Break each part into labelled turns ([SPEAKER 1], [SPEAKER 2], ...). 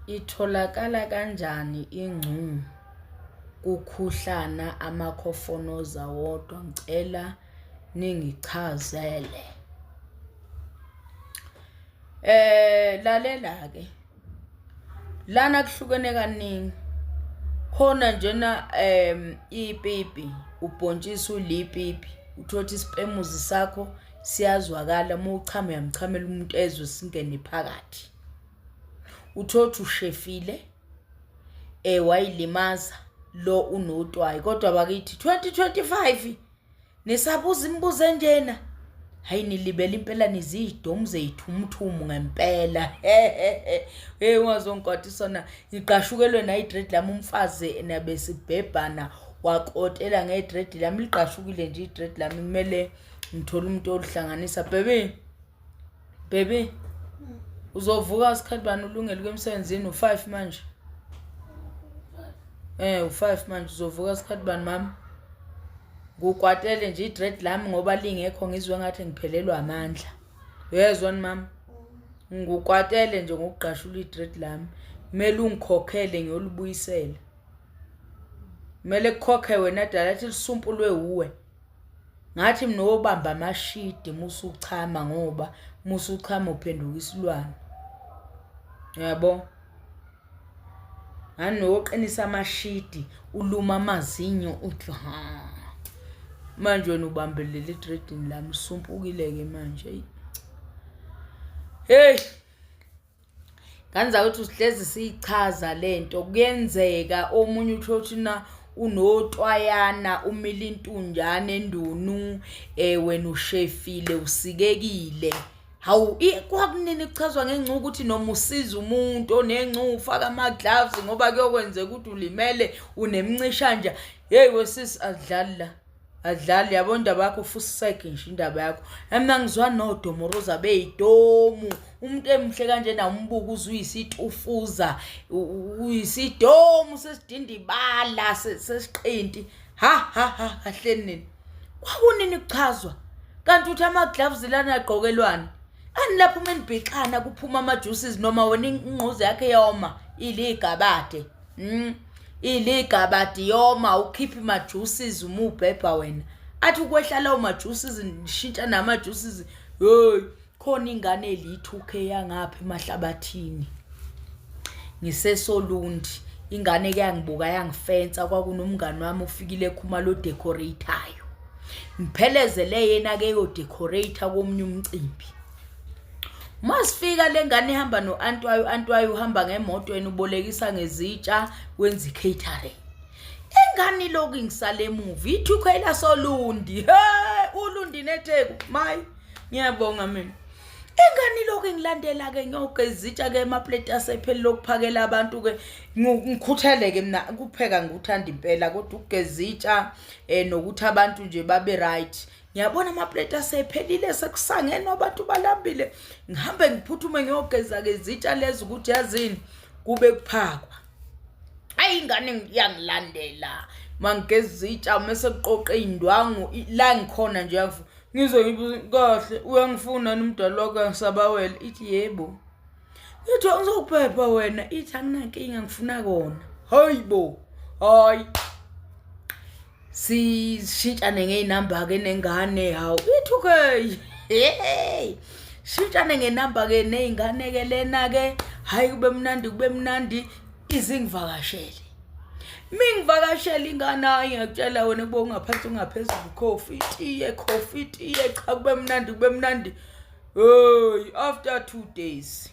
[SPEAKER 1] Itholakala kanjani ingcu kukhuhlana amakhofonoza wodwa ngicela ningichazele. Lalela ke lana kuhlukene kaningi khona njena ipipi ubhontshisi ulipipi uthole isipemuzi sakho siyazwakala uma uchama uyamchamela umuntu ezwe singene phakathi. Uthole ukuthi ushefile wayilimaza lo unotwayi kodwa bakithi 2025 nisabuza imibuzo enjena hayi nilibele impela niziyidomu zeyithumuthumu ngempela hey ungazongikwatisa na ngigqashukelwe nayi-dread lami umfazi nabesibhebhana wakotela nge-dread lami ligqashukile nje i-dread lami kumele ngithole umuntu oluhlanganisa baby. Baby, uzovuka sikhathi bani ulungele ukuya emsebenzini u-5 manje? U-5 manje uzovuka sikhathi bani mama? Ngukwatele nje i-dread lami ngoba lingekho ngizwe ngathi ngiphelelwa amandla. Uyezwa ni mama? Ngukwatele nje ngokugqashula i-dread lami. Kumele ungikhokhele ngiyolibuyisela. Kumele kukhokhe wena dala athi lisumpulwe uwe. Ngathi mina wobamba amashidi musuchama ngoba musuchama uphenduka isilwane. Uyabo? Ngani woqinisa amashidi uluma amazinyo uthi ha. Manje wena ubambelele edredini lami usumpukile ke manje. Hey. Ngane zakwethu sihlezi siyichaza lento kuyenzeka omunye uthole ukuthi na unotwayana umila intunjane endunu wena ushefile usikekile hawu kwakunini kuchazwa ngenxa ukuthi noma usiza umuntu onenxa ufaka ama-gloves ngoba kuyokwenzeka ukuthi ulimele unemncishanja yeyi wesisi adlali la. Adlali yabo indaba yakho fusek nje indaba yakho. Mina ngizwa nodomoroza beyidomu. Umuntu emhle kanjena umbuka uze uyisitufuza, uyisidomu sesidindibala sesiqinti. Ha ha ha kahleni nini. Kwakunini kuchazwa? Kanti uthi ama gloves lana agqokelwani? Ani lapho uma nibhixana kuphuma ama juices noma wena ingquza yakhe yoma iligabade. Iligabadi yoma ukhiphe ma-juices uma ubhebha wena athi ukwehla lawo ma-juices nishintsha nama-juices hey khona ingane eliyi-2K yangapha emahlabathini ngisesolundi ingane kuyangibuka yangifensa kwakunomngani wami ufikile ekhumalo odecorate-ayo ngiphelezele yena-ke eyodecorate komunye umcimbi Uma sifika le ngane ihamba no-anti wayo, u-anti wayo uhamba ngemoto yena ubolekisa ngezitsha wenza i-catering. Ingane ilokhu ingisale emuva ithi ukhwela solundi. Hey, ulundi neTheku. Mayi, ngiyabonga mina. Ingane ilokhu ingilandela-ke ngiyogeza izitsha-ke emapleti asephelile okuphakela abantu-ke ngikhuthele-ke mina ukupheka ngikuthanda impela kodwa ukugeza izitsha um nokuthi abantu nje babe right. Ngiyabona amapleti asephelile sekusangene abantu balambile ngihambe ngiphuthume ngiyogeza-ke izitsha lezi ukuthi yazini kube kuphakwa ayi ingane iyangilandela mangigeza izitsha mese kuqoqe iy'ndwangu la ngikhona nje yavu ngizwe ngibuza kahle uyangifuna yini umdala wakho angisabawela ithi yebo ngithi ngizokuphepha wena ithi anginankinga ngifuna kona hayi bo hayi sishintshane ngey'namba ke nengane hawu ithi okay hey shintshane ngenamba ke ney'ngane ke lena ke hhayi kube mnandi kube mnandi izingivakashele mingivakashele ingane hayi ngiyakutshela wena kube ungaphansi ungaphezulu khofi itiye khofi itiye cha kube mnandi kube mnandi hey after 2 days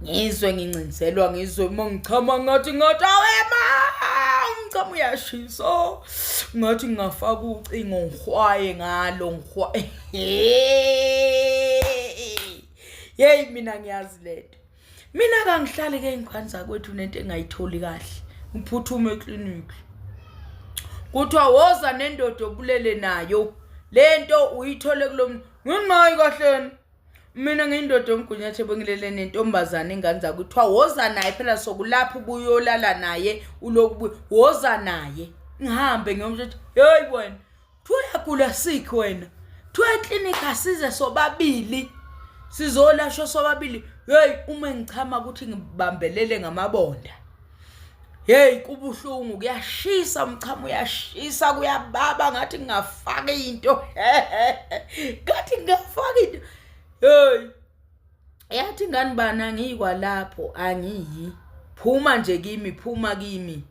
[SPEAKER 1] ngizwe ngincinzelwa ngizwe uma ngichama ngathi ngathi awema umchamo uyashisa ngathi ngingafaka ucingo ngihwaye ngalo ngihwaye yeyi mina ngiyazi lento mina kangihlali ke ingane zakwethu nento engayitholi kahle ngiphuthume ekliniki kuthiwa woza nendoda obulele nayo lento uyithole kulo muntu ngimayi kahleni Mina ngiyindoda yomgunyathi bengilele nentombazane ingane zakho kuthiwa woza naye phela sokulapha ubuyolala naye ulokhu woza naye ngihambe ngiyomsho ukuthi hey wena kuthiwa uyagula sick wena kuthiwa eklinikhi asize sobabili sizolashwa sobabili. Hey, uma ngichama ukuthi ngibambelele ngamabonda. Hey, kubuhlungu kuyashisa umchamo uyashisa kuyababa ngathi ngingafaka into. Ngathi ngingafaka into. Hey. Yathi ngani bani angiyi kwalapho angiyi. Phuma nje kimi, phuma kimi.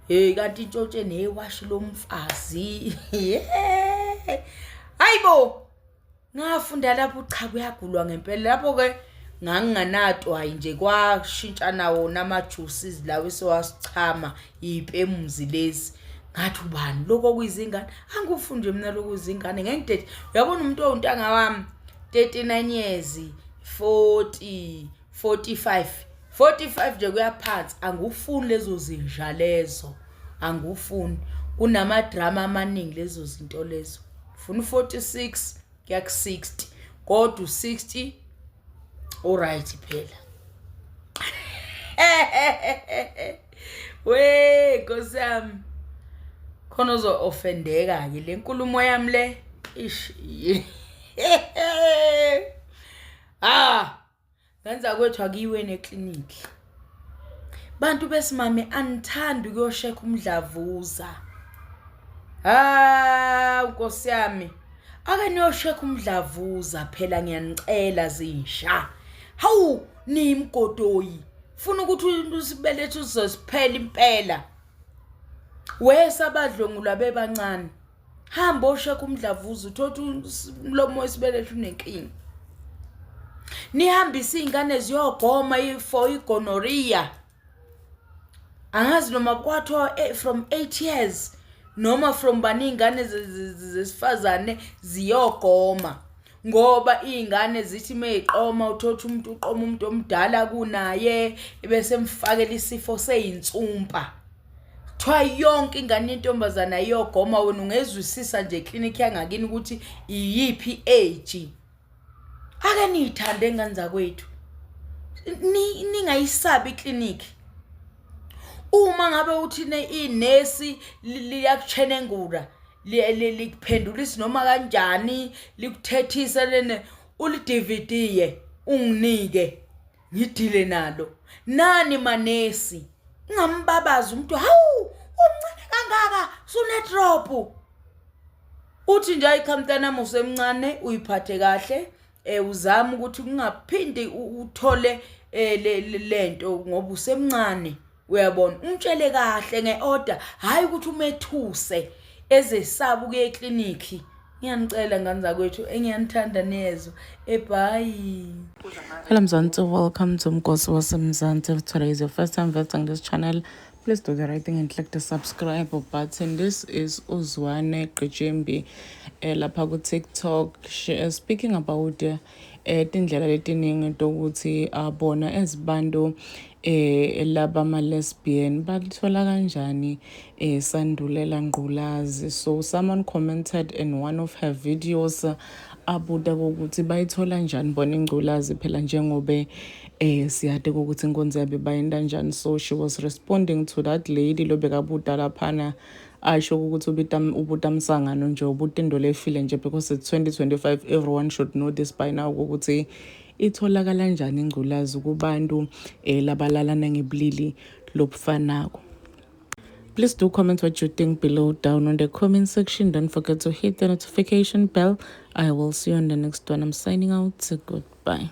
[SPEAKER 1] Hey kanti intshontshe newashi lomfazi. Hayibo. Ngafunda lapho cha kuyagulwa ngempela lapho ke nganginganatwayi nje kwashintshana wona ama-juices lawo esewasichama iy'pemuzi lezi ngathi ubani lokho okuyizingane angikufundi nje mina lokhu izingane ngengidede uyabona umuntu owuntanga wami 39 years 40 45 45 nje kuyaphansi angufuni lezo zinja lezo angufuni kunamadrama amaningi lezo zinto lezo funa u-46 kuya ku-60 kodwa u-60 uright phela we nkosi yami khona uzo-ofendeka-ke le nkulumo yami le ish ah Ngenza kwethu akuyiwe neklinikhi. Bantu besimame anithandi ukuyoshekha umdlavuza. Ah, Nkosi yami. Ake niyoshekha umdlavuza phela ngiyanicela zinsha. Hawu niyimgodoyi. Funa ukuthi usibelethe uzosiphela impela. Wesa abadlwengulwa bebancane. Hamba oshekha umdlavuza uthotha umlomo wesibeletho unenkinga. Nihambise iy'ngane ziyogoma for igonorrhea. Angazi noma kwathiwa eh, from 8 years noma from bani iy'ngane zesifazane ziyogoma ngoba iy'ngane zithi meyiqoma uthotha umuntu uqoma umuntu omdala kunaye ebese emfakela isifo seyinsumpa. Kuthiwa yonke ingane yentombazana iyogoma wena ungezwisisa nje eklinikhi yangakini ukuthi iyiphi age. Ake niyithande ngane zakwethu. Ningayisabi iklinikhi. Uma ngabe uthi inesi liyakuchenengura likuphendulisa noma kanjani likuthethise lene uliDVD-ye unginike. ngidile nalo nani manesi ungambabaza umuntu hawu umncane kangaka sune drop uthi nje ayi cha mntanami usemncane uyiphathe kahle eh uzama ukuthi ungaphindi uthole eh lento ngoba usemncane uyabona umtshele kahle ngeorder hayi ukuthi umethuse ezesaba ukuya eklinikhi ngiyanicela ngane zakwethu engiyanithanda niyezwa ebhayi
[SPEAKER 2] Hello Mzansi, welcome to Mgosi waseMzansi. If today is your first time visiting this channel, please do the right thing and click the subscribe button. This is Uzwane Gqijimbi eh, lapha ku TikTok eh, speaking about eh, tindlela letiningi tokuthi abona as bantu eh laba ama lesbian bathola kanjani eh sandulela ngqulazi. So someone commented in one of her videos abuta ukuthi bayithola njani bona ingculazi phela njengobe eh siyade ukuthi inkonzo yabe bayenda njani. So she was responding to that lady lo bekabuta laphana asho ukuthi ubita ubuta msangano nje ubuta into lefile nje because it's 2025, everyone should know this by now ukuthi itholakala kanjani ingculazi kubantu eh labalalana ngebulili lobufanako. Please do comment what you think below down on the comment section. Don't forget to hit the notification bell. I will see you on the next one. I'm signing out. Goodbye.